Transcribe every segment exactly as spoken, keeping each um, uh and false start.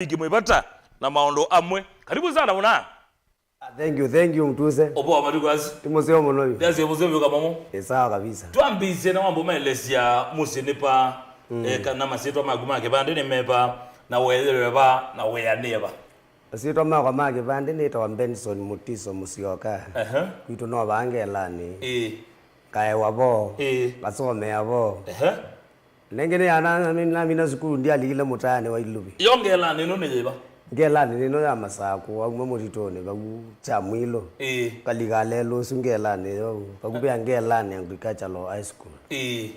Mashabiki mwĩ vata na maũndũ amwe. Karibu sana mũna. Ah, thank you, thank you, Mtuse. Ũpoa matuku asu? Ti mũseo mũno yu. Ndasye mũseo vyũka mamo. Ni sawa kabisa. Twambĩĩsye na wambo maelesya mũsyĩ nĩ pa, mm, eh, kana masyĩtwa maku ma kĩvandĩ nĩ me pa, na weethĩwe va, na wĩanĩe va? Masyĩtwa makwa ma kĩvandĩ nĩtawa Benson Mutiso Musyoka. Ehe. Kwitũ no vaa Ngelanĩ. Ĩĩ. Ngaewa vo. Ĩĩ. Ngasomea vo. Ehe. Nengĩ nĩ ana namina sukulu ndialikile mũtaanĩ wa Iluvi. Yo Ngelanĩ ĩno nĩ yĩva? Ngelanĩ nĩ ĩno ya Masakũ, wauma mũtitũnĩ vau Kyamwilũ. Ĩĩ. Kalika lelũ ũsu Ngelanĩ yo, vakuvĩ ya Ngelanĩ Agricultural High School. Ĩĩ.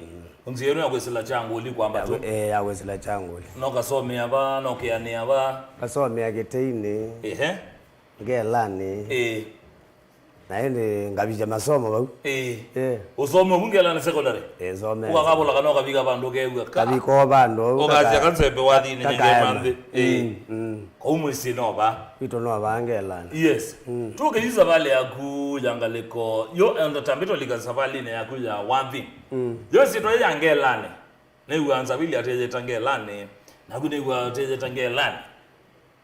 Mm. Nzĩa ĩno ya kwĩsĩla Kyangũli kwamba tu. Eh, ya kwĩsĩla Kyangũli. No kasomea va, no kĩanĩa va? Kasomea Kĩteinĩ. Ehe. Ngelanĩ. Ĩĩ. Na ĩndĩ ngavikya masomo vau. Ĩĩ. Eh. Ũsome ũvu Ngelanĩ secondary? Eh, some. Ũkakavũla kana ũkavika vandũ ũkew'a ka-, kavika o vandũ ũkasya ka-, kansembe wathini nyingĩ manthĩ. Ĩĩ. Mm, mm. Kau mũsyĩ no va? Kwitũ no va Ngelanĩ. Yes. Mm. Tũkĩthi savalĩ yaku ya ngalĩko, yo enda tambĩtwa lika savalĩnĩ yaku ya wathi. Mm. Yo ĩsyĩtwa ya Ngelanĩ. Nĩw'aa Nzavili ateyĩta Ngelanĩ, naku nĩw'aa ũteyĩta Ngelanĩ.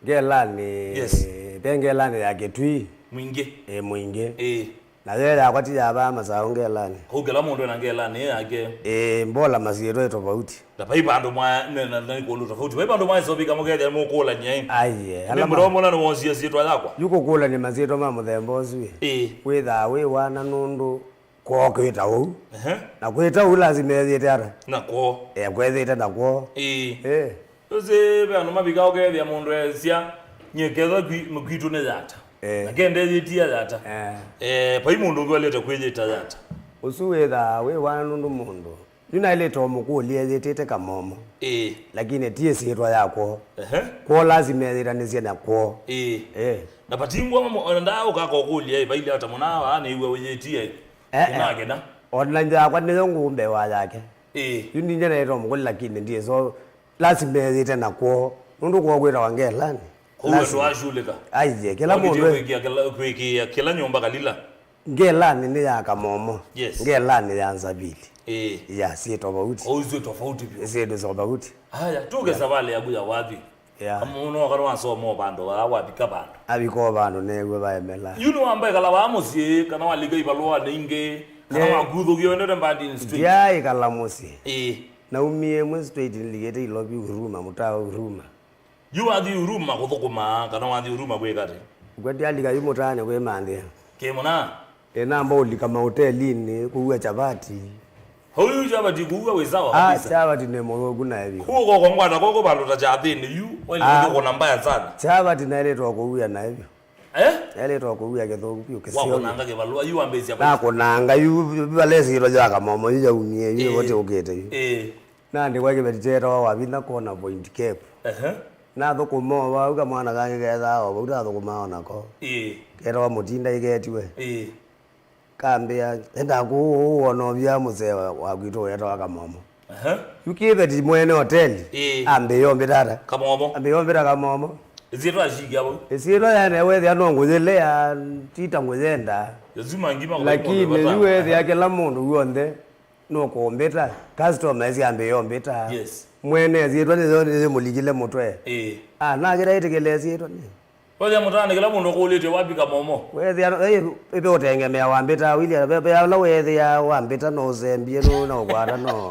Ngelanĩ, yes, ve Ngelanĩ ya Kĩtui. Mwingĩ. Ĩ, Mwingĩ. Ĩ. Na yo yakwa ti ya vaa Masaũ Ngelanĩ. Kau kĩla mũndũ ena Ngelanĩ yake. Ĩ, mbola masyĩtwa ĩ tofauti. Na vai vandũ mwa-, ne-, na, na nĩ kũndũ tofauti. Vai vandũ mwaĩsovika mũkethĩa mũkũlany'a ĩ. Aiye, ala ma- mũromona nĩwosie syĩtwa yakwa. Yu kũkũlany'a masyĩtwa ma mũthemba ũsu ĩ. Ĩ. Wĩthaa wĩ wana nũndũ kwoo kwĩta ũu. Ehe. Na kwĩta ũu lazima ethĩte ata? Na kwoo. Eh, kwethĩte na kwoo. Ĩĩ. Eh. Ũsĩ ve andũ mavika ũkethĩa mũndũ esya, nyie ketha kwi-, kwitũ nĩ yata. Eh. Na kendeyĩtia yata. Eh. Eh, vai mũndũ ũngĩ walĩte kwĩyĩta yata. Ũsu wĩthaa wĩ wana nũndũ mũndũ. Yu naĩlĩte o mũkũlya eyĩtĩte Kamomo. Ĩĩ. Lakini ti ĩsyĩtwa ya kwoo. Ehe. Kwoo lazima eyĩtanĩsye na kwoo. Ĩĩ. Eh. Na patingwa mamo, ona ndaa ũkaka ũkũlya, ĩ, vailya ata mũna, aa, nĩw'a wĩyĩtie. Eh, eh. Kĩna, kĩna. Ona nthĩ yakwa nĩyo ngũmbe wa yake. Ĩĩ. Yu ninyie naĩtwa mũkũlya, lakini ndiĩ, so, lazima eyĩte na kwoo. Nũndũ kwoo kwĩtawa Ngelanĩ. Kũu andũ ashulĩka. Aiye, kĩla mũndũ kwĩkĩa kĩla, kwĩkĩa kĩla nyũmba kalila. Ngelanĩ nĩ ya Kamomo. Yes. Ngelanĩ ya Nzavili. Ĩĩ. Ya, syĩ tofauti. Kũu syĩ tofauti vyũ. Syĩ tofauti. Haya, tuke savalĩ yaku ya wathi. Yeah. Amu no kana wasoma vandũ, wa-, wavika vandũ. Avika vandũ newe vaemela. Yu nĩwamba ĩkala vaa mũsyĩ, kana walika ivalũanĩ ingĩ, kana wakuthũkie wendete mbandini straight? Ndiaĩkala mũsyĩ. Ĩĩ. Naumie ĩmwe straight nĩlikĩte Ilovi Huruma, mũtaa wa Huruma. Yu wathi Huruma kũthũkũma, kana wathi Huruma kwĩka ata? Kwa ndialika yu mũtaanĩ kwĩmanthĩa. Kĩ mũna? Ĩnamba ũlika mahotelinĩ, kũua chapati. Hau yu chapati kũua wĩ sawa kabisa. Ah, chapati nĩ mũthũku naĩ vyũ. Kũu koko ngwata koko vandũ ta chathĩnĩ yu, wailĩ kũthũkũna mbaya sana. Chapati naĩlĩtwe kũua naĩ vyũ. Eh? Naĩlĩtwe kũua kĩthũku vyũ, kĩseo vyũ. Wakũnanga kĩvalũa, yu wambĩĩsya. Nakũnanga yu, valesĩtwa ya Kamomo, yu yaumie, yu ĩvote ũkĩte yu. Ĩĩ. Naandĩkwa kĩveti kyeetawa Wavinya Corner Point Cape. Ehe. Nathũkũma o vau kamwana kangĩ keethaa o vau ndathũkũmaa o nako. Ĩĩ. Keetawa Mũtinda ĩketiwe. Ĩĩ. Kambĩa, "Enda kũũ ũũ wona ũvya mũsee wa, wa kwitũ weetawa Kamomo." Ehe. Yu kĩveti mwene hoteli. Ĩĩ. Ambĩa ũmbĩta ata? Kamomo. Ambĩa ũmbĩta Kamomo. Ĩsyĩtwa ashikia vau. Ĩsyĩtwa yane wethĩa no ngũyĩlea, tita ngũyenda. Yozuma ngima. Lakini yu wethĩa kĩla mũndũ w'onthe nũkũmbĩta, customer esi ambĩĩa ũmbĩta. Yes. Mwene syĩtwa nĩyo nĩyĩmũlikile mũtwe. Ĩĩ. Ah, nakĩla ĩtĩkĩle syĩtwa nĩ. Wethĩa mũtaanĩ kĩla mũndũ akũlĩtye wapi Kamomo. Wethĩa, ĩ, ĩve ũtengemea wambĩta, William, ve, ve ala wethĩa wambĩta no ũsembie nũ na ũkwata no.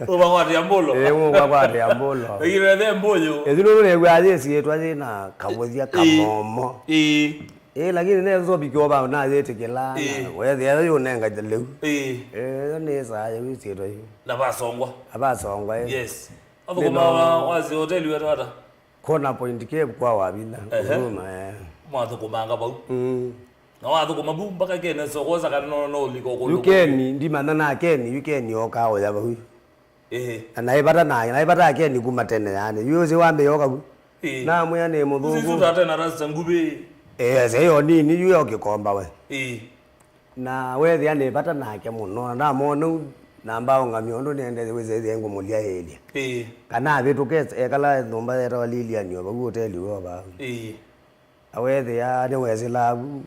Ũvakwatĩa mbũlo. Ĩĩ, ũvakwatĩa mbũlo. Ĩgirete mbũyũ. Ĩthi nũndũ nĩw'aa yĩ syĩtwa yĩ na kavũthya Kamomo. Ĩĩ. Ĩĩ, lakini nesa ũvikĩwa vau nayĩtĩkĩla, na weethĩa yo yũnenga lĩu. Ĩĩ. Ĩĩ, yo nĩ saa yĩu ĩsyĩtwa yu. Na vasongwa. Na vasongwa, ĩĩ. Yes. Athũkũma wa, wa zi hoteli wetu ata? Corner Point Cape kwa Wavinya. Ehe. Huruma, eh. Mwathũkũmanga vau. Mm. Na wathũkũma vu mpaka Keni, so kwosa kana no, no ũlika ũkũndũ. Yu Keni, ndimanya na Keni, yu Keni oka oya vau. Ĩĩ. Na naĩ vata na, naĩ vata akeni kuma tene yani. Yu ũsĩ wambĩĩa ũka vu. Ĩĩ. Namwĩa nĩ mũthũku. Sisi tata na rasta nguvĩ. Ĩĩ, ese yo nini yu yo kĩkomba we. Ĩĩ. Na wethĩa nĩ vata nake mũno. Na ndamwona u namba ũngamia ũndũ nĩendete wĩsethĩa ngũmũlya ĩlya. Ĩĩ. Kana avĩtũke ekala nyũmba yetawa Lilian o vau hoteli wĩ o vau. Ĩĩ. Na weethĩa nĩwesĩlaa vu,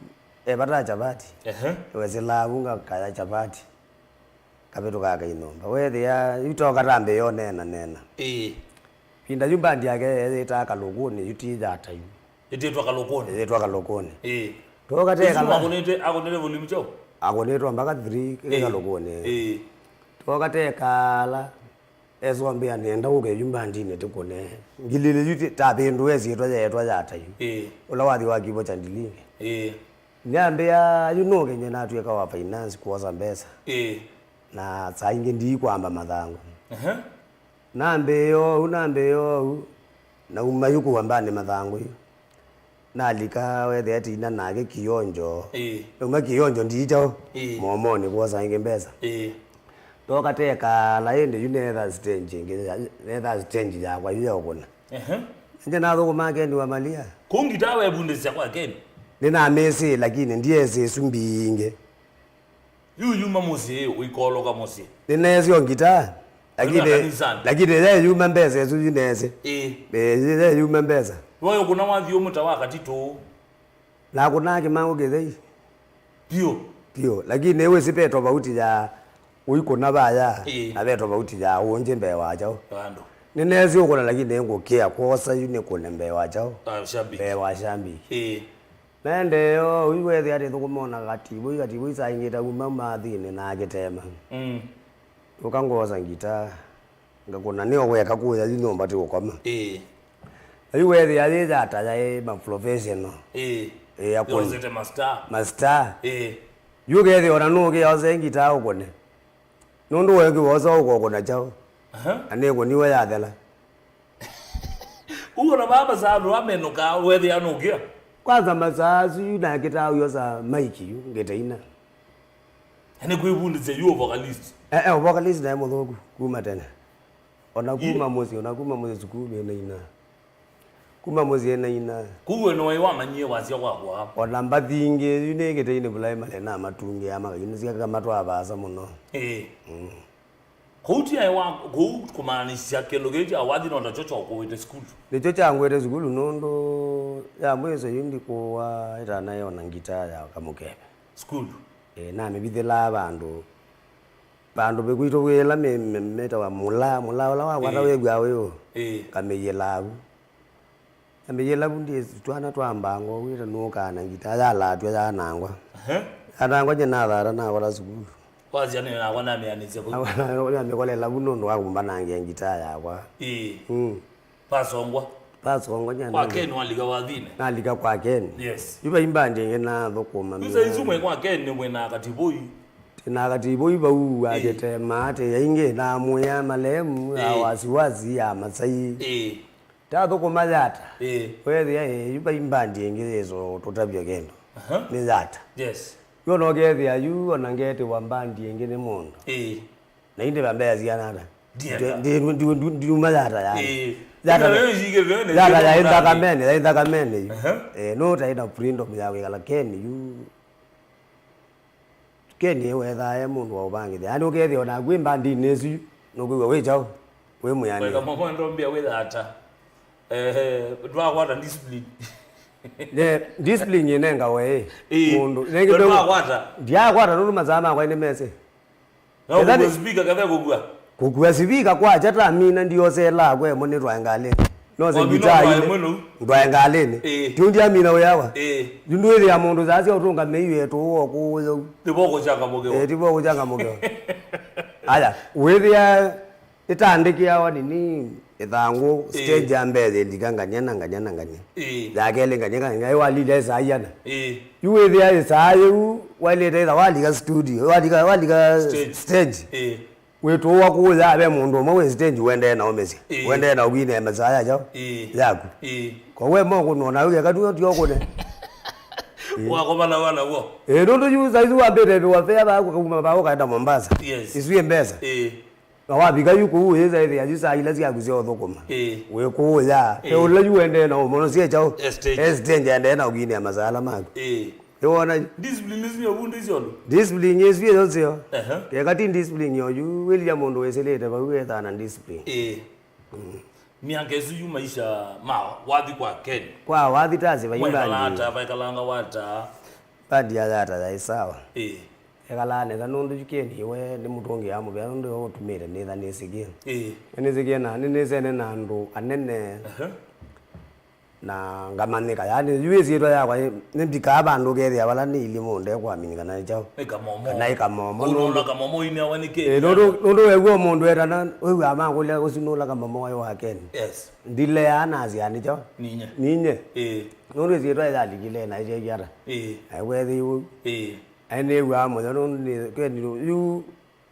e vata chapati. Ehe. Nĩwesĩlaa vu ngakaya chapati. Kavĩtũkaa kainyũmba. Weethĩa, yu toka tambĩĩa ũneena neena. Ĩĩ. Vinda yu mbandi yake yeeyĩtaa Kalũkũnĩ, yu ti Yata yu. Ĩtĩtwa Kalũkũnĩ. Ĩyĩtwa Kalũkũnĩ. Ĩĩ. Twoka Ĩsu tekala. Akũnĩte, akũnĩte volume kyaũ? Akũnĩtwe mpaka three Ĩĩ. Kalũkũnĩ. Ĩĩ. Twoka tekala. Esombea nenda ũke yu mbandinĩ tũkũne. Ngilili yu ti- tapĩndũe syĩtwa yeetwa Yata yu. Ĩĩ. Ũla wathi wa kivo cha ndilingi. Ĩĩ. Nĩambĩa yu nũke nye natw'ĩka wa finance kwosa mbesa. Ĩĩ. Na saa ingĩ ndikwamba mathangũ. Ehe. Nambĩĩa ũu, nambĩĩa ũu, nauma yu kũambanĩ mathangũ yu. Nalika wethĩa tina nake kĩonjo. Ĩĩ. Nauma kĩonjo ndiitaũ Ĩĩ. Momonĩ kwosa ĩngĩ mbesa. Ĩĩ. Ndoka tekala ĩndĩ yu netha stage ĩngĩ ya- netha stage yakwa yu ya ũkũna. Ehe. Nje nathũkũmaa Ken wa Malia. Kũu ngitaa wevundĩsya kwa Ken? Nĩnamĩsĩ lakini ndiesĩ ĩsu mbingĩ. Yu yuma mũsyĩ, ũikoloka mũsyĩ. Nĩneesyo ngitaa, lakini, kanisani. Lakini ye yuma mbesa ĩsu yu neesĩ. Ĩĩ. Eh, ye yuma mbesa. Wayũkũna wathi ũmũta wa katitũ. Nakũnaa kĩmangũ kĩthei. Piũ. Piũ. Lakini wĩsĩ ve tofauti ya ũikũna vaya, Ĩĩ. Na ve tofauti ya ũnje mbee wa kyaũ. Vandũ. Nĩneesĩ ũkũna lakini ngũkĩa kwosa yu nĩkũne mbee wa kyaũ. Ah, shabiki. Mbee wa shabiki. Ĩĩ. Naendee ũu, wethĩa atĩ thũkũma ona kativũi, kativũi saa ingĩ ta uma mathinĩ na akĩtema. Mm. Ũka ngoosa ngitaa, ngakũna nĩo weka kũya yu nyũmba ti ũkoma. Ĩĩ. Na yu wethĩa yĩ Yata yaĩ ma professional. Ĩĩ. Ĩĩ, akũni. Yosete ma star. Ma star. Ĩĩ. Yu ũkethĩa ona nũkĩose ngitaa ũkũne. Nũndũ we kĩwosa ũkokũna kyaũ? Aha. Na nĩkũniwe yathela. Ũu ona vaa masaa andũ amenũkaa, wethĩa nũkĩa. Kwanza masaa asu yu nakĩtaa ũyosa maiki yu, ngĩtaina. Na nĩ kwĩvundĩsya yu vocalist. Eh, eh, vocalist naĩ mũthũku, kuma tene. Ona Ĩ- kuma mũsyĩ, ona kuma mũsyĩ sukulu ĩnaina. Kuma mũsyĩ naina. Kũu we nĩwaĩ wamanyie wasya kwakwa. Ona mbathi ingĩ, yu nĩ Kĩteinĩ primary na matungĩa makainĩsya kamatwaa vaasa mũno. Ĩĩ. Mm. Kũu ti aĩ wa, kũu kũmaanisya kĩndũ kĩu kya wathi no nakyo kyokũĩte sukulu. Nĩkyo kyangwĩte sukulu nũndũ ya mwĩso yu ndikũwa ĩtanaĩ ona ngitaa ya kamũkebe. Sukulu? Ĩĩ, namĩvithĩlaa vandũ. Vandũ kwitũ wĩ ĩla mĩ- mĩ- mĩtawa mũla, mũla ũla wakwata Ĩĩ. Wĩw'aa wĩ ũ? Ĩĩ. Ngamĩyĩlaa vu. Ngamĩyĩla vu ndĩ twana twa mbango, wĩta nũkaa na ngitaa, yalatw'a yanangwa. Ehe. Yanangwa nye nathata nakwata sukulu. Wasya nĩ nakwa namĩanĩsya vau. Namĩkolela vu nũndũ wa kũmbanangia ngitaa yakwa. Ĩĩ. Mm. Pasongwa. Pasongwa nyana. Kwa Ken walika wathinĩ. Nalika kwa Ken. Yes. Yu vai mbandi ĩngĩ nathũkũma. Yu saa isu mwĩ kwa Ken nĩ mwĩ na Katiboi. Tĩ na Katiboi vau Ĩĩ. Akĩtema atĩ yaingĩ na mwĩa malemu ya Ĩĩ. Wasiwasi ya Masai. Ĩĩ. Tathũkũma Yata. Ĩĩ. Wethĩa ĩĩ, yu vai mbandi ĩngĩ yĩso tũtavya kĩndũ. Aha. Nĩ Yata. Yes. Yu ona ũkethĩa yu ona ngetĩwa mbandi ĩngĩ nĩ mũndũ. Ĩĩ. Na indi vambea siana ata. Ndienda. Ndi- ndi- ndi- ndi- ndiuma Yata yani. Ĩĩ. Yata Ĩĩ, ĩĩ, ĩĩ, ĩĩ, Yata ĩĩ, yaĩ ĩĩ, nthakamene, yaĩ nthakamene yu. Aha. Eh, no taĩ na freedom ya kwĩkala Ken yu. Ken wethaa e mũndũ wa ũvangĩthya. Yaani ũkethĩa ona kwĩ mbandinĩ ĩsu yu, nũkwĩw'a wĩ kyaũ, wĩ mwĩanĩe. Weka mama ndombia wĩ Yata. Eh, ndwakwata discipline. Ne, discipline ĩnengawe ĩ. Ĩĩ. Mũndũ. Nengĩ ndwakwata. Ndiakwata nũndũ masaa makwa nĩ mesĩ. Na Ethani- kũkua sivika kathe kũkua. Kũkua sivika kwakya tamina ndioselaa kwe mwe nĩtwae ngalĩnĩ. Nose Wamina ngitaa ndwae ine. Mwenu. Ndwae ngalĩnĩ. Ĩĩ. Tiu ndiamina wĩawa. Ĩĩ. Yu ndwĩthĩa mũndũ saa sya ũtũnga mĩiũ etũũo kũũyou. Tivo kũchangamũkĩwa. Ĩĩ, tivo kũchangamũkĩwa. Aya, wĩthĩa ĩtandĩkĩawa nini ĩthangũ, ĩĩ, stage ya mbee yĩlika ngania na ngania na ngania. Ĩĩ. Ya kelĩ ngania ngania, ĩwalile saa iana. Ĩĩ. Yu wĩthĩa ĩsaa yĩu, wailĩte ĩtha walika studio, walika, walika stage. Stage. Ĩĩ. Wĩtũũa kũũya ve mũndũ ũmwe wĩ stage ũendee na ũmĩsya. Ĩĩ. Ũendee na ũkwinĩa masaa ya kyaũ? Ĩĩ. Yaku. Ĩĩ. Kwa we moko nona ũke katu tio kũne. Wakomana wana wo. Ĩĩ, nũndũ yu saizi wambĩte viwa fea va kũkauma va ũkaenda Mombasa. Yes. Isu ĩ mbesa. Ĩĩ. Na wavika yu kũu, ĩsa ĩthĩa yu saa ila syaku sya ũthũkũma. Ĩĩ. Wĩkũũya. Ĩĩ. Ve ũla yu wendee na ũmono syĩ kyaũ? Estate. Estate endee na ũkwinĩa masaa ala maku. Ĩĩ. Nĩwona yu? Discipline isu nĩyo vundĩsyo andũ. Discipline ĩsu ĩyo syo. Ehe. Keka ti discipline yo yu, wĩlya mũndũ wĩsĩlĩte vau ethaa na discipline. Ĩĩ. Mm. Myaka ĩsu yu maisha ma wathi kwa Ken. Kwa wathi tasi vaimba. Mwekalata, vaikalanga wata. Bandi ya Yata yaĩ sawa. Ĩĩ. Ekalaa nesa nũndũ yu Ken we nĩ mũtũngĩaa mũvea nũndũ we ũtũmĩte nĩtha nĩsĩkĩe. Ĩĩ. Nĩsĩkĩe na nĩnĩsene na andũ anene. Aha. Na ngamanyĩka, yani, yu ĩsyĩtwa yakwa nĩ ndikaa vandũ ũkethĩa vala nĩilyĩ mũndũ ekwaminyĩka na kyaũ. Nĩ kamomo. Kana ĩ kamomo, ũnũla nũndũ kamomo inĩawa nĩ kĩ? Ĩĩ, nũndũ, nũndũ wew'a mũndũ etana, wĩw'aa makũlya ũsu nũla kamomo waĩ wa Ken. Yes. Ndileaa nasya nĩ kyaũ. Ninye. Ninye. Ĩĩ. Nũndũ ĩsyĩtwa yalikile na ĩtyekiata. Ĩĩ. Na ĩkwethĩiwe. Ĩĩ. Aĩ nĩw'aa mũyo nũndũ nĩ Ken yu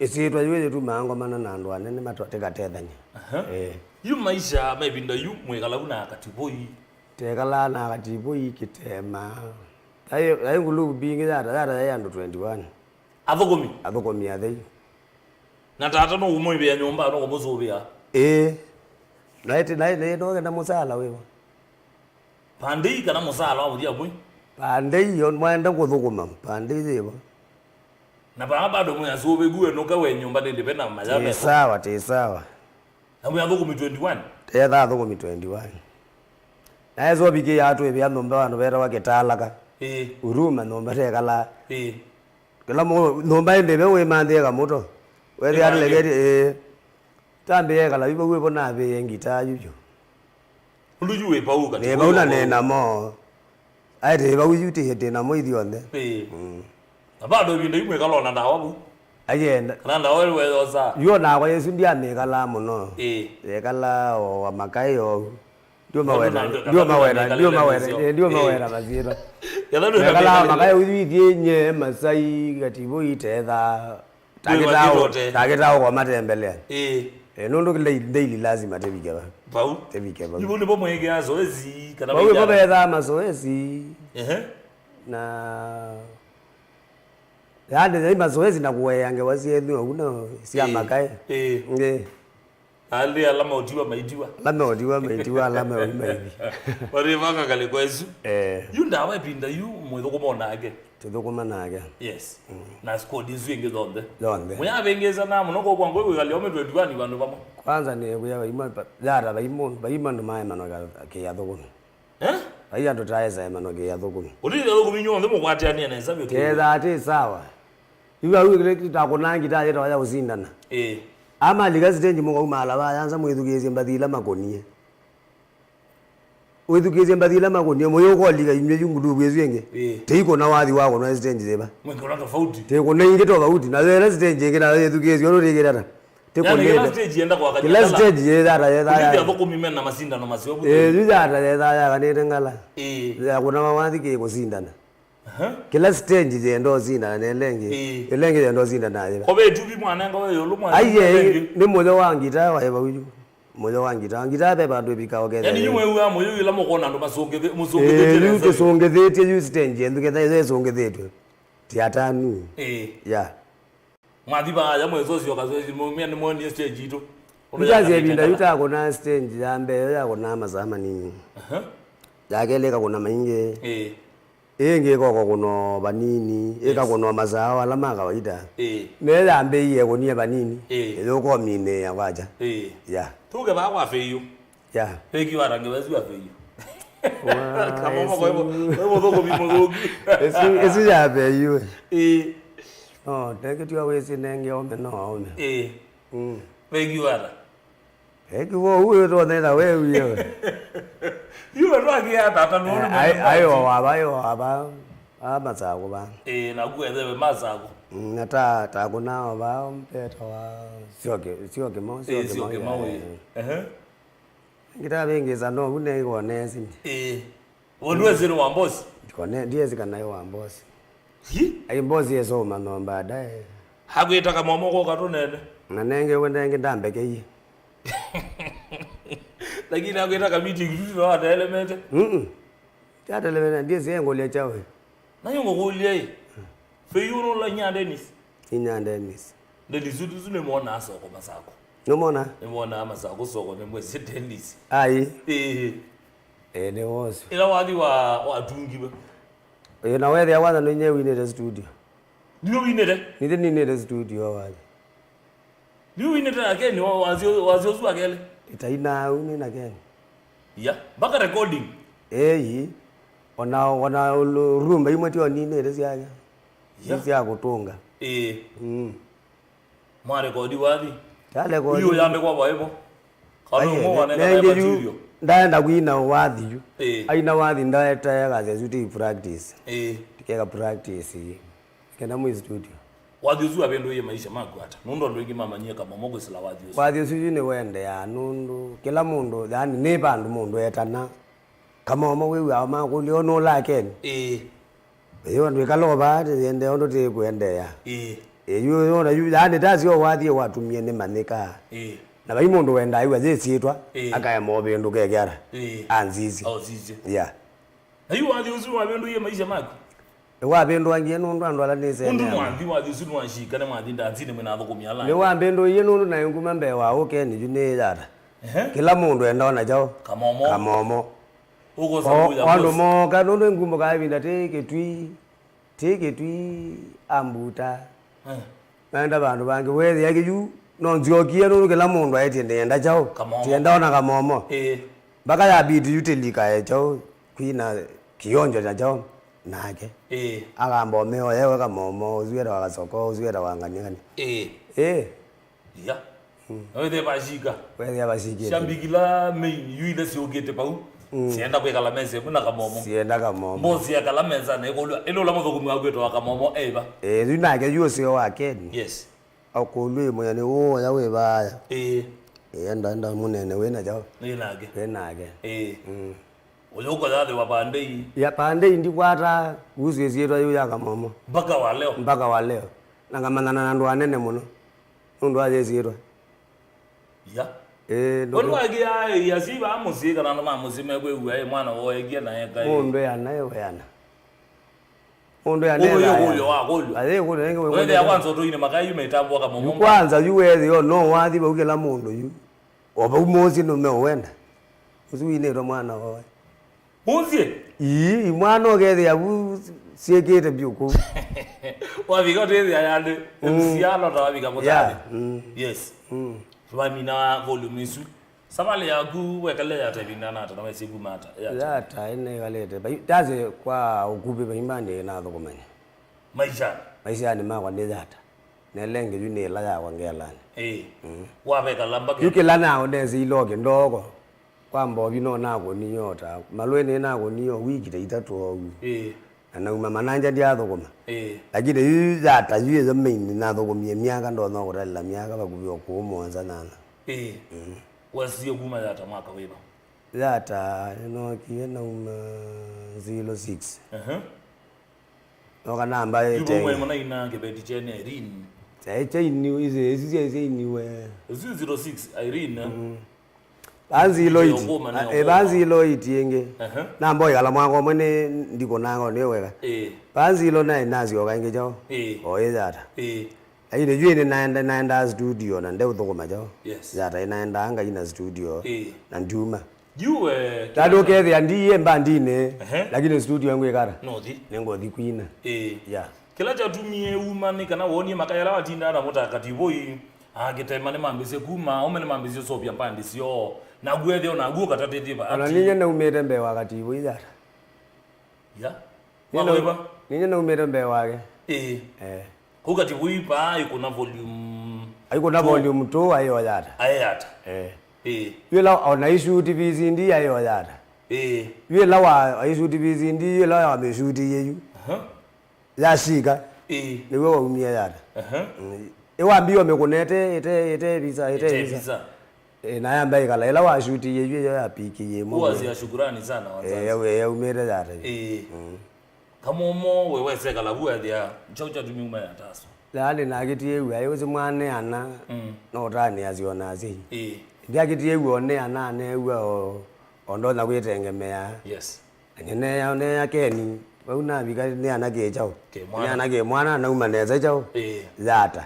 Ĩsyĩtwa yĩu yĩtumaa ngomana na andũ anene matwa tĩkatethany'a. Aha. Eh. Yu maisha ma ĩvinda yu mwĩkalavu na Katiboi? Tekalaa na Katiboi kĩtema. Yaĩ, yaĩ nguluvu mbingĩ yata, yata yaĩ andũ twenty-one. Athũkũmi? Athũkũmi athei. Na tata no ũmũĩvĩa nyũmba, no kũmũsũvĩa? Ĩĩ. Naĩ ti-, naĩ, naĩ, nogenda mũsala wĩva? Pandei kana mũsala wa mũthya mwi? Pandei yo mwaenda kũthũkũma, pandei yĩvo. Na vaa bado mwĩ asũvĩku wenũka we nyũmba nĩndĩ ve na mayaveso. Tĩ sawa, tĩ sawa. Na mwĩ athũkũmi twenty-one? Tetha athũkũmi twenty-one. Naye sovikĩaa twĩvĩa nyũmba vandũ vetawa Kĩtalaka. Ĩĩ. Huruma nyũmba tekalaa. Ĩĩ. Kĩla mũ-, nyũmba ĩndĩ ve wĩmanthĩe kamũto. Wethĩa ĩmanthĩe. Ĩĩ. Tambĩĩa ĩkala yu vau ĩvo navĩĩe ngitaa yu vyũ. Ũndũ yu wĩ vau katĩ nĩ vau na nĩ namo. Aĩ tĩ vau yu tĩ, tĩ namo ithyonthe. Ĩĩ. Mm. Na bado ĩvinda yu mwĩkala ona ndawa vau? Ayenda. Kana ndawa ĩlĩ weyosa? Yu onakwa Yesu ndiamĩkalaa mũno. Ĩĩ. Yekalaa o wa makaĩ ou. Ndiũmaweta, ndiũmaweta, ndiũmaweta, ndiũmaweta masyĩtwa. Yekalaa makaĩ ũthiĩ nye masai kativo itetha. Takĩtaa ũkomatembelea. Ĩĩ. Eh, nũndũ kĩla daily lazima tĩvike va. Vau. Tĩvike vau. Ivo nĩvo mwĩkĩa zoezi kana vau ĩvo vethaa mazoezi. Ehe. Na yaani nĩ mazoezi na kũea ngewa syenyu au na sya makaĩ. Ĩĩ. Ĩĩ. Alĩ ala maũtiwa maitiwa. Ala maũtiwa maitiwa, ala maũi maithi. Warĩvanga kalĩ kwesu. Eh. Yu ndawa ĩvinda yu mwĩthũkũma nake. Tũthũkũma nake. Yes. Mm. Na squad isu ingĩ zonthe. Zonthe. Mũyavĩngĩĩsana mũno kwa kwa ngoi wĩkalĩa ũme twenty-one vandũ vamwe. Kwanza nĩ wĩa vaima, yata vaima, vaima nĩ maemano kĩa thũkũmi. Eh? Vai andũ taesa emano kĩa thũkũmi. Ũtĩthya thũkũmi nyonthe mũkwatĩanĩa nesa vyũ. Ketha atĩ sawa. Yu au ĩkĩle takũnaa ngita yĩtawa ya ũsindana. Ĩĩ. Amalika stage mũkaumala vayanza mwĩthukĩĩsye mbathi ila makũnie. Wĩthukĩĩsye mbathi ila makũnie mũyo ũkolika inywe yu nguluvu ĩsu ĩngĩ. Ĩĩ. Tĩikũna wathi wakũna stage yĩva. Mwĩkũna tofauti. Tĩkũna ingĩ tofauti. Na yela stage ĩngĩ nayo yĩthukĩĩsye ũndũ tĩkĩtata. Yaani, kĩla stage yenda kwaka kĩla stage yĩthata yetha. Kũlĩthya thũkũmi mena masindano maseo. Eh, yu yata yetha yakanĩte ngala. Ĩĩ. Ya kũna mawathi kĩ kũsindana. Aha. Kĩla stage yenda ũsindana na ĩla ĩngĩ. Ĩĩ. Ĩla ĩngĩ yenda ũsindana nayo. Kove ĩtuvi mwanenga we yũlũ mwana. Aiye, nĩ mũyo wa ngita wa ĩva uyu. Mũyo wa ngita. Ngita ve vandũ ĩvika ũkethĩa. Yaani, yu mwĩw'a mũyo ĩla mũkona andũ masũngĩthĩ-, mũsũngĩthĩtye. Eh, yu nesa. Tũsũngĩthĩtye yu stage yendu ketha ĩsũngĩthĩtwe. Ti atanu. Ĩĩ. Ya. Mwathi vaya mwĩsosyoka, mumia nĩmwonie stage itũ. Nĩkyasya ĩvinda yu takũna stage ya mbee ĩyo yakũnaa masaa manini. Aha. Ya kelĩ ĩkakũna maingĩ. Ĩĩ. Ĩngĩ ĩkoko kũno vanini, yes, ĩkakũnwa masaa ala ma kawaida. Ĩĩ. Nĩyo yambĩĩie kũnie vanini. Ĩĩ. Ĩyũkominĩĩa kwacha. Ĩĩ. Ya. Tuke vaa kwa Fĩiũ. Ya. Fake yu atange wesu wa Fĩiũ. Wa, kama mama kwa hivyo, esu. Kwa hivyo thoko vimo thongi. Esu, esu ya Fĩiũ. Ĩĩ. No, teke tu awesi nenge ome no ome. Ĩĩ. Mm. Fake yu ata. Eki wo uyo to nena we uyo. Yu we twaki ata ata no. Eh, ai, ai, o aba, ai, o aba. A Masakũ ba. Eh, na ku ethe we Masakũ. Mm, na ta, ta kuna o ba, mpeta wa. Sio kĩ, sio kĩmau, sio kĩmau. Eh, sio kĩmau, eh. Ehe. Ngita bingisa no, une iko nesi. Eh. Wandũ wesĩ nĩ wa mbosi? Kone, ndiesi kana ĩ wa mbosi. Hi? Ai mbosi esoma no baadaye. Hakwĩta kamomo koka tũnene. Na nenge we nenge ndambekeiye. Lakini hakwĩta kamiti kituti no atelemete. Mm. Tatelemete, ndiesi engolya chawe. Na yongo kulia ĩ. Fĩiũ nũla inya Dennis. Inya Dennis. Dennis, ũsu nĩmwonaa soko Masakũ. Nũmwona? Nĩmwonaa Masakũ soko nĩ mwĩsĩ Dennis. Ai. Ĩĩ. Eh, nĩ wosu. Ĩla wathi wa, watungiwe. Eh, na wethĩa kwanza nĩnye winĩte studio. Ndio winĩte? Nithe ninĩte studio wathi. Ndio winĩte na Ken, wa, wasio, wasio su akele. Itaina au nĩ na Ken. Ya, mpaka recording. Eh, yi. Ona, ona ulu-, rumba imwe tio ninĩte syake. Ya. Sya kũtũnga. Ĩĩ. Mm. Mwarekodi wathi? Tarekodi. Yu yandĩkwa vaivo? Kana ũmwe wanenga nengĩ yu material? Ndaenda kwina wathi yu. Ĩĩ. Aina wathi ndaetae kasya yu ti practice. Ĩĩ. Tikeka practice ĩĩ. Kenda mwĩ studio. Wathi ũsu wavĩndũie maisha maku ata? Nũndũ andũ aingĩ mamanyie Kamomo kwĩsĩla wathi ũsu. Wathi ũsu yu nĩwendeaa nũndũ kĩla mũndũ, yani nĩ vandũ mũndũ etana. Kamomo wĩw'aa makũlyo nũla Ken. Ĩĩ. Ĩĩ, andũ ĩkala o vaa tĩyendea ũndũ tĩkũendeea. Ĩĩ. Ĩĩ, yu yona yu yani tasyo wathie watumie nĩmanyĩkaa. Ĩĩ. Na vai mũndũ wendaa ĩw'a yĩsyĩtwa. Ĩĩ. Akaema ũvĩndũka ekeara. Ĩĩ. Anzisye. Ausisye. Yeah. Na yu wathi ũsu wavĩndũie maisha maku? Nĩwavĩndũangie nũndũ andũ ala nĩsene. Ũndũ mwathi wathi ũsu nĩwashika nĩ mwathi ndanzinĩ mwĩna athũkũmi ala angĩ. Nĩwambĩndũie nũndũ naĩ nguma mbee wa ũkeni yu nĩ yata. Ehe. Kĩla mũndũ endaona kyaũ? Kamomo. Kamomo. Ũkosa. O andũ mooka nũndũ ngumbukaa ĩvinda tĩ kĩtwi, tĩ kĩtwi ambuta. Eh. Naenda vandũ vangĩ, weethĩa kĩyu, no nzyokie nũndũ kĩla mũndũ aĩtye ndĩenda kyaũ? Kamomo. Tienda ona kamomo. Ĩĩ. Mbaka ya biti yu tĩlikae kyaũ, kwina kĩonjo kya kyaũ nake. Ĩĩ. Akamba ũmeo yewe kamomo, ũsu etawa kasoko, ũsu etawa ng'aniang'ani. Ĩĩ. Ĩĩ. Iya. Na wethe vashika. Weethĩa vashikĩte. Shambikila main yu ile siũkĩte pau. Mm. Sienda kwĩkala mesa ĩmwe na kamomo. Sienda kamomo. Mbosi yakala mesa na ĩkũlwa, ĩla ũla mũthũkũmi waku etawa kamomo eva? Ĩĩ, yu nake yu ũseo wa Ken. Yes. Akũlw'e mwene ũũ ũya wĩ vaaya. Ĩĩ. Ĩĩ, enda, enda mũnene wĩ na kyaũ? Nĩ nake. Wĩ nake. Ĩĩ. Mm. Ũyũ ũkoyathĩwa pandei. Ya pandei ndikwata kuhusu ĩsyĩtwa yĩu ya kamomo. Mpaka wa leo. Mpaka wa leo. Na ngamanyana na andũ anene mũno. Nũndũ wa yĩsyĩtwa. Ya. Ĩĩ, we ndũkũ- nĩwakia ĩia si vaa mũsyĩ kana andũ ma mũsyĩ mekwĩw'a ĩ mwana woekie na eka ĩ? Mũndũ eana ĩ weana. Mũndũ eana. Ũyũ ĩ ĩkũlyo wa kũlyo. Ayĩ ĩkũlyo ĩngĩ wĩ. Wethĩa kwanza ũtũinĩ makaĩ yu meitambũa kamomo. Yu kwanza yu wethĩo no wathi vau kĩla mũndũ yu. O vau mũsyĩ nũmeũwenda. Ũsu winĩtwe mwana woe. Mũsyĩ? Ii, imwana ũkethĩa vu syĩkĩte vyũ kũu. Wavika ũtethĩa yandĩ. Mm. Msichana utawavika mũtani. Yeah, mm. Yes. Mm. Twamina volume isu. Savalĩ yaku wekale yata ĩvinda nata na wesĩ kuma ata? Yata. Yata ĩnekalĩte. Bai- Tase kwa ũkuvĩ vaimbani nathũkũmanya. Maisha. Maishanĩ makwa nĩ yata. Nelenge yu nĩ ĩla yakwa ngelanĩ. Ĩĩ. Mm. Wavekala mbake. Yu kĩla nao nesi iloke ndoko. Kwa mbovi no nakũnie o ta malwĩ nĩ nakũnie o wiki ta itatũ oou. Ĩĩ. Na nauma mananja ndyathũkũma. Ĩĩ. Lakini yu yata yu ĩyo main nathũkũmie myaka ndonya kũtalĩla myaka vakuvĩ o kũũ mũonza nyanya. Ĩĩ. Mm. Wasiie kuma yata mwaka wĩva? Yata nĩnookie nauma zero six. Aha. Noka namba ĩtenge. Yu mwe mwana ina kĩveti kyene Irene. Kyaĩ kyainiwe, ici, ici syaĩ syainiwe. Isu zero six, Irene. Mm. Vanzi iloiti. Ndio ngoma, ndio ngoma. Vanzi iloiti ĩngĩ. Aha. Namba ĩkala mwaka ũmwe nĩ ndikũnanga nĩ wega. Ĩĩ. Vanzi ilo naĩ nasyoka ĩngĩ kyaũ. Ĩĩ. O ĩ yata. Ĩĩ. Lakini yu ĩnĩ naenda, naenda studio na ndeũthũkũma kyaũ. Yes. Yata ĩnaendaa ngai na studio. Ĩĩ. Na ndiuma. Yu, eh, tandũ ũkethĩa ndiie mbandinĩ, ehe, lakini studio ngwĩkara. Nothi. Nĩngũthi kwina. Ĩĩ. Yeah. Kĩla kyatumie uma nĩ kana wonie makaya ala watindaa namo ta Kativoi, akĩtema nĩmambĩsye kuma, aume nĩmambĩsye ũseũvya mbandi syoo. Naku ethĩa o naku ũkatatĩthye va. Ona ninyie naumĩte mbee wa Kativoi yata. Ya. Ninyie nau- Wakwĩva? Ninyie naumĩte mbee wake. Ĩĩ. Eh. Kũu Kativoi paa aikũna volume. Aikũna two. Volume two aĩ o yata. Aĩ yata. Eh. Ĩĩ. Yu ĩla ona ishuti V C D aĩ o yata. Ĩĩ. Yu ĩla wa ishuti V C D, yu ĩla wa mĩshuti yeyu. Aha. Yashika. Ĩĩ. Nĩw'o waumie yata. Aha. Mm. Ĩwambio mĩkũnete ĩte, ĩte visa, ĩte visa. Ĩte visa. Eh, na yamba ĩkala ĩla washutiie yu ĩyo ya piki yĩ mũndũ. Huwa zia shukurani sana wazazi. Eh, yau, yaumĩte yata yu. Ĩĩ. Mm. Kamomo we wesekala vu ethĩa nchau kyatumi uma ya taso. Yaani nakĩtie ĩw'a ĩũsĩ mwaneana. Mm. No ũtanĩa syona asyai. Ĩĩ. Ndyakĩtie ĩw'a oneana aneew'a o, o ndonya kwĩtengemea. Yes. Na nyie neya, neya Keni, vau navika nĩ ana kĩ kyaũ. Kĩ mwana. Nĩ ana kĩ mwana, nauma nesa kyaũ. Ĩĩ. Yata.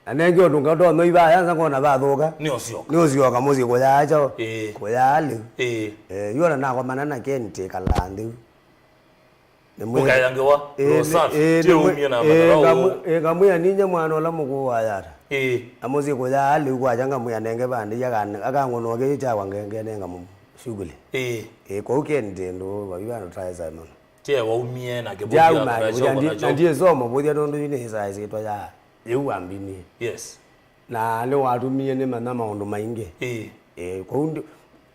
Na nenge ũndũ ngatonywa ivaya nza ngona vathũka. Nĩ ũsyoka. Nĩ ũsyoka mũsyĩ kũyaa kyaũ. Ĩĩ. Kũyaa lĩu. Ĩĩ. Eh, yu ona nakomana na Keni tĩkalaa nthĩ. Nĩmwĩ- Ũkayangewa, ĩĩ, roho safi, ĩĩ, tie nĩmwĩ- umie na ĩĩ, madharau. Ngamwĩ- ĩĩ, ngamwĩa ninye mwana ũla mũkũũ wa yata. Ĩĩ. Na mũsyĩ kũyaa lĩu kwakya ngamwĩa nenge vandĩ akan- akangũnũa kĩĩ kyakwa nge- ngenenga mũ- shughuli. Ĩĩ. Ĩĩ, kũu Keni tĩndũ vavi vandũ taesa mũno. Kye waumie na kĩvũthya. Ndyauma kana kĩvũthya, kyo ndi-, kana na kyo. Ndiĩsoma mũvũthya nũndũ yu nĩ ĩsaa ĩsyĩtwa ya yĩu wambini. Yes. Na nĩwatumie nĩmanya maũndũ maingĩ. Ĩĩ. Ĩĩ, kũu ndi-,